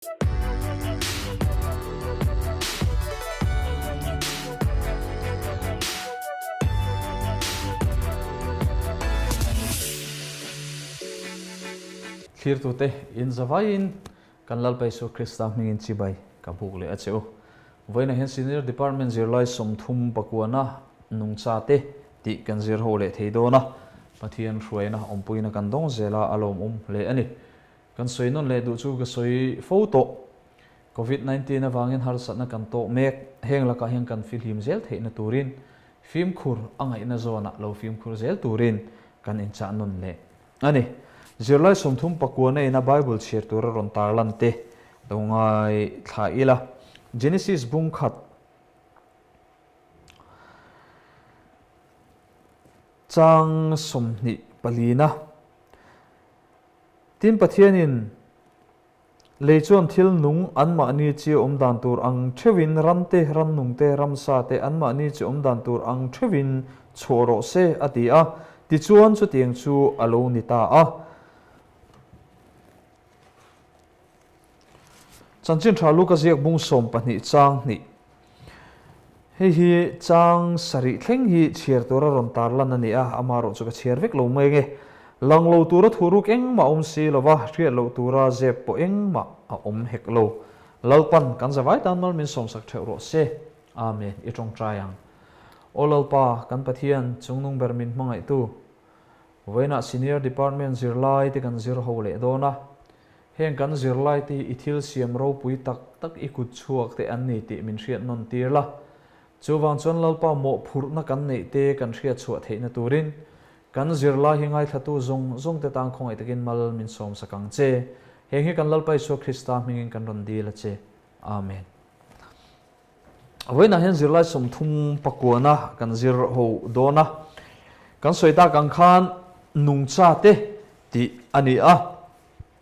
Thlirtute in zavaiin kan Lalpa Isua Krista hmingin chibai ka buk leh a che u. Vawiinah hian Senior Department zirlai 30 pakuana nungchate tih kan zir ho leh thei dawn a, Pathian hruaina awmpuina kan dawng zel a, a lawmawm hle a ni. Kan sawi nawn leh duh chu ka sawi fo tawh. Covid 19 avangin harsatna kan tawh mek. Heng lakah hian kan fihlim zel theihna turin fimkhur a ngaihna zawnah lo fimkhur zel turin kan inchah nawn leh a ni. Zirlai 39 ina Bible chhiar tura rawn tarlan te lo ngaithla ila. Genesis bung khat chang 24na. Tin, Pathianin lei chuan thil nung anmahni chi awm dan tur ang theuhin ram te, rannung te, ramsa te anmahni chi awm dan tur ang theuhin chhuah rawh se a ti a. Tichuan chutiang chu a lo ni ta a. Chanchin tha Luka ziak bung 12 chang hnih. Hei hi chang sarih thleng hi chhiar tura rawn tar lan a ni a, amaherawh chu ka chhiar vek lo mai nge. Lang lo tura thu ruk engmah a awm si lo va, hriat loh tura zep pawh engmah a awm hek lo. Lalpan kan zavai tan mal min sawmsak theuh rawh se. Amen. I tawngtai ang. Aw Lalpa, kan Pathian, chungnung ber min hmangaihtu, vawiinah Senior Department zirlai te kan zir ho leh dawn a, Heng kan zirlaite hi i thil siam ropui tak tak i kut chhuak te an ni tih min hriat nawn tir la. Chuvang chuan Lalpa mawhphurhna kan neih te kan hriat chhuah theihna turin kan zirlai hi ngaithlatu zawng zawng te tan khawngaih takin mal min sawmsak ang che. Heng hi kan Lalpa Isua Krista hmingin kan rawn dil a che. Amen. Vawiinah hian zirlai 30 pakuana kan zir ho dawn a. Kan sawi tak ang khan nungcha te tih a ni a.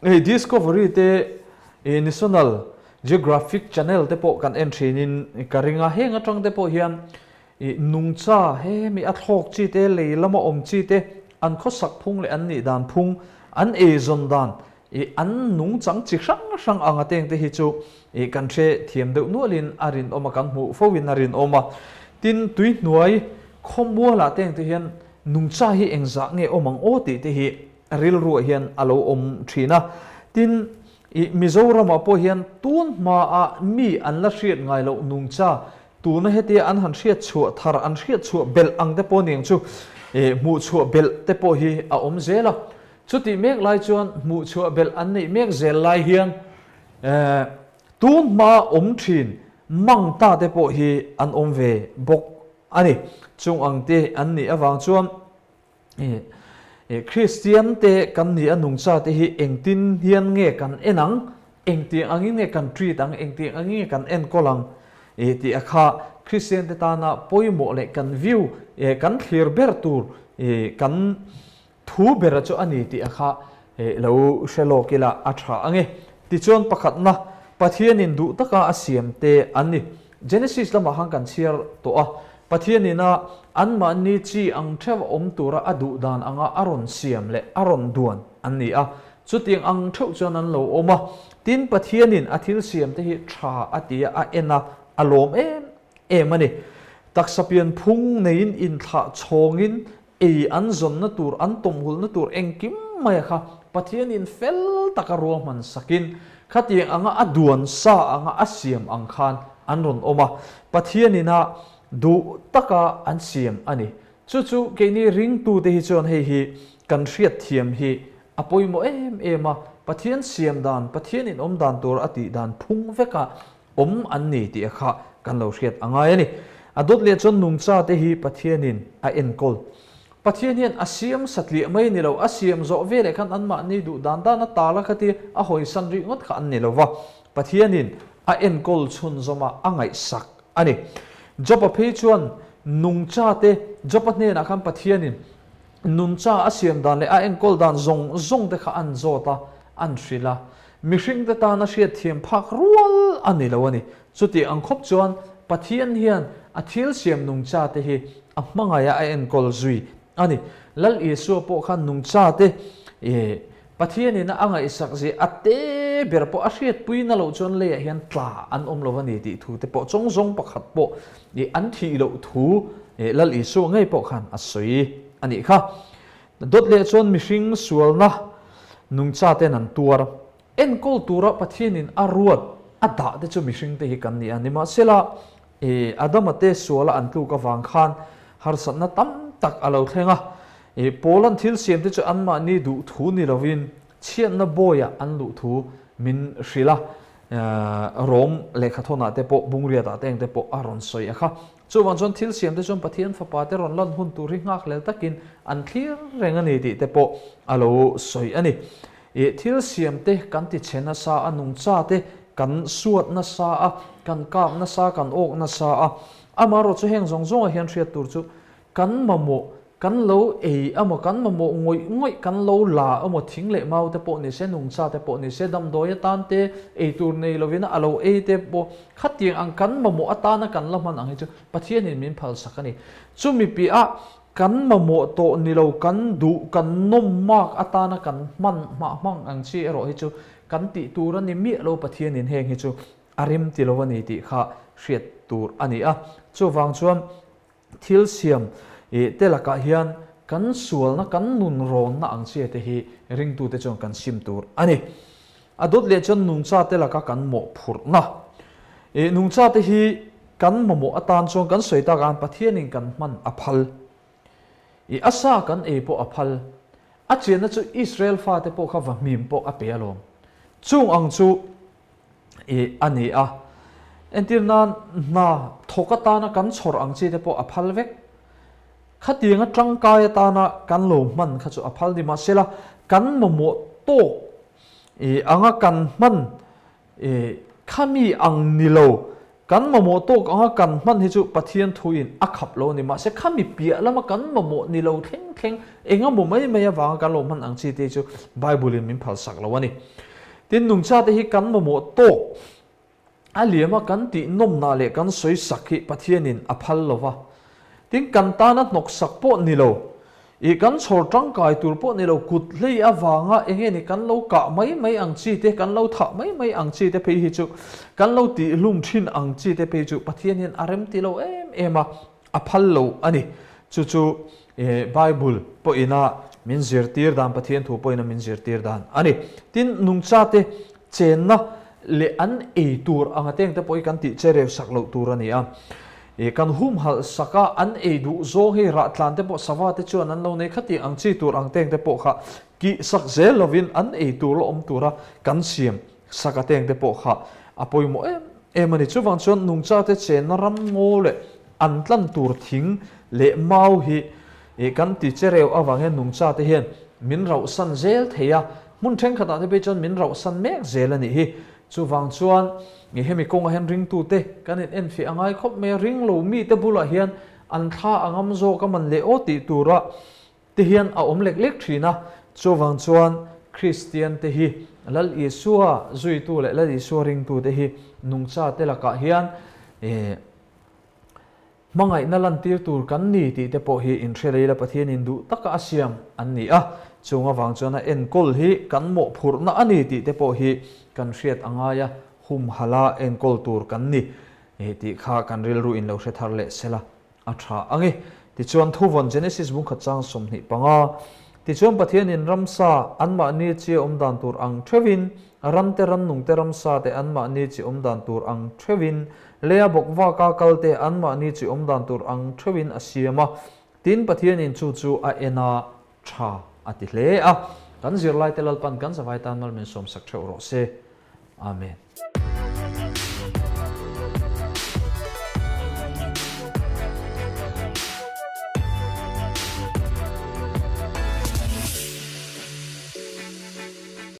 Hei Discovery te ih National Geographic Channel te pawh kan en thin in ka ring a, heng atang te pawh hian ih nungcha hemi a thlawk chi te, lei lama awm chi te, an khawsak phung leh an nih dan phung, an eizawn dan ih an nungchang chi hrang hrang ang a teng te hi chu ih kan hre thiam deuh nual in a rinawm a, kan hmuh fo in a rinawm a. Tin, tuihnuai khawmual ah teng te hian nungcha hi engzah nge awm ang aw tih te hi rilruah hian a lo awm thin a. Tin, i Mizoramah pawh hian tun hmaah mi an la hriat ngai loh nungcha tuna hetia an han hriat chhuah thar, an hriat chhuah belh ang te pawh niang chu hmuh chhuah belh te pawh hi a awm zel a. Chutih mek lai chuan hmuh chhuah belh an neih mek zel lai hian tun hmaa awm thin mang ta te pawh hi an awm ve bawk a ni. Chung ang te an nih avang chuan Kristian te kan nih a nungcha te hi engtin hian nge kan en ang, engtiang angin nge kan treat ang, engtiang angin nge kan enkawl ang tih a kha Kristian te tana pawimawh leh kan view, kan thlir ber tur, kan thu bera chu a ni tih a kha lo hre lawk ila a tha ang e. Tichuan pakhatna, Pathianin duh taka a siam te an ni. Genesis lamah khan kan chhiar tawh a, Pathianin a anmahni chi ang theuh a awm tura a duh dan anga a rawn siam leh a rawn duan an ni a, chutiang ang theuh chuan an lo awm a. Tin, Pathianin a thil siam te hi tha a ti a, a en a, a lawm em em a ni. Taksa pian phung neiin inthlah chhawngin ei an zawnna tur, an tawmhulna tur engkim mai a kha Pathianin fel taka ruahman sakin khatiang anga a duan sa anga a siam ang khan an rawn awm a, Pathianin a duh taka an siam a ni. Chu chu keini ringtute hi chuan hei hi kan hriatthiam hi a pawimawh em em a, Pathian siam dan, Pathianin awm dan tur a tih dan phung veka awm an ni tih a kha kan lo hriat a ngai a ni. A dawt leh chuan nungcha te hi Pathianin a enkawl. Pathian hian a siam satliah mai ni lo, a siam zawh veleh khan anmahni duh dan dan a tal a khati a hawisan rih ngawt kha an ni lo va, Pathianin a enkawl chhunzawm a, a ngaihsak a ni. Job-a phei chuan nungcha te, Job-a hnenah khan Pathianin nuncha a siam dan leh a enkawl dan zawng zawng te kha an zawt a, an hrilh a. Mihringte tana hriatthiam phak rual a ni lo a ni. Chuti ang khawp chuan Pathian hian a thil siam nungchate hi a hmangaih a, a enkawl zui a ni. Lal Isua pawh khan nungchate Pathianin a ngaihsak zia a te ber pawh a hriatpui na loh chuan leiah hian tla an awm lo a ni tih thu te pawh chawng zawng pakhat pawh ih an thih loh thu ih Lal Isua ngei pawh khan a sawi a nih kha. Dawt leh chuan mihring sualna nungcha ten an tuar. Enkawl tura Pathianin a ruat a dah te chu mihring te hi kan ni a, nimahsela ih Adama te suala an tluk avang khan harsatna tam tak a lo thleng a. Ih Paula'n thil siam te chu anmahni duh thu ni lovin chhiatna bawiah an luh thu min hrilh a, Rom lehkhathawnah te pawh Bungriatah te eng te pawh a rawn sawi a kha. Chuvang chuan thil siam te chuan Pathian fapa te rawn lan hun tur hi nghakhlel takin an thlir reng a ni tih te pawh a lo sawi a ni. Ih thil siam te kan ti chhe nasa a, nungcha te kan suat nasa a, kan kap nasa, kan awk nasa a. Amaherawhchu heng zawng zawngah hian hriat tur chu Kan mamawh kan lo ei amaw, kan mamawh ngawih ngawih kan lo la amaw, thing leh mau te pawh ni se, nungcha te pawh ni se, damdawi atan te, ei tur nei lovin a lo ei te pawh khatiang ang kan mamawh atana kan la hman ang hi chu Pathianin min phalsak a ni. Chumi piah kan mamawh tawh ni lo, kan duh, kan nawm mak atana kan hman hmah hmang ang chi erawh hi chu kan tih tur a ni miah lo Pathianin heng hi chu a rem ti lo a ni tih kha hriat tur a ni a. Chuvang chuan Thil siam ih te lakah hian kan sualna, kan nun rawnna ang chi te hi ringtute chuan kan sim tur a ni. A dawt leh chuan nungcha te laka kan mawhphurhna. Ih nungcha te hi kan mamawh atan chuan kan sawi tak an Pathianin kan hman a phal. Ih a sa kan ei pawh a phal. A chianna chu Israel fate pawh kha vahmim pawh a pe alawm. Chung ang chu ih a ni a. Entir nan hna thawk atana kan chhawr ang chi te pawh a phal vek. Khatianga tangkai atana kan lo hman kha chu a phal ni mahsela kan mamawh tawk ih anga kan hman ih khami ang ni lo Kan mamawh tawk anga kan hman hi chu Pathian thuin a khap lo a ni. Mahse khami piah lama kan mamawh ni lo thleng thleng eng emaw mai mai avanga kan lo hman ang chi te chu Bible-in min phalsak lo a ni. Tin, nungchate hi kan mamawh tawk a liama kan tih nawmna leh kan sawisak hi Pathianin a phal lo va. Tin, kan tana hnawksak pawh ni lo, ih kan chhawr tangkai tur pawh ni lo, kut hlei avanga eng nge ni kan lo kah mai mai ang chi te, kan lo thah mai mai ang chi te phei hi chu, kan lo tihlum thin ang chi te phei chu Pathian hian a rem ti lo em em a, a phal lo a ni. Chu chu Bible pawhina min zirtir dan, Pathian thu pawhina min zirtir dan a ni. Tin, nungchate chenna leh an ei tur anga teng te pawh hi kan tih che reu sak loh tur a ni a. Ih kan humhalh sak a, an ei duh zawng hei rah tlan te pawh sava te chuan an lo nei khati ang chi tur ang teng te pawh kha kih sak zel lovin an ei tur la awm tura kan siam sak a teng te pawh kha a pawimawh em em a ni. Chuvang chuan nungcha te chenna ram ngaw leh an tlan tur thing leh mau hi ih kan ti che reu avang hian nungcha te hian min rauhsan zel thei a, hmun thenkhatah te phei chuan min rauhsan mek zel a nih hi. Chuvang chuan nge hemi kawngah hian ringtute kan in enfiah a ngai khawp mai a, ring lo mite bulah hian an thla a ngam zawk a man leh aw tih tura te hian a awm lek lek thin a. Chuvang chuan Kristian te hi Lal Isua zuitu leh Lal Isua ringtute hi nungcha te lakah hian eh Hmangaihna lantir tur kan ni tih te pawh hi inhre lei la Pathianin duh taka a siam an ni a, chung avang chuan a enkawl hi kan mawhphurhna a ni tih te pawh hi kan hriat a ngai a, humhala enkawl tur kan ni tih kha kan rilru in lo hre thar leh sela a tha ang e. Tichuan thuvawn Genesis bungkhat chang 25 Tichuan Pathianin ramsa anmahni chi awm dan tur ang theuhin, rante rannungte ramsa te anmahni chi awm dan tur ang theuhin, Lea bawk vaka kalte anmahni chi awm dan tur ang theuhin a siam a, tin Pathianin chu chu a en a, tha a ti hle a. Kan zirlaite Lalpan kan zavai tan mal min sawmsak theuh rawh se. Amen.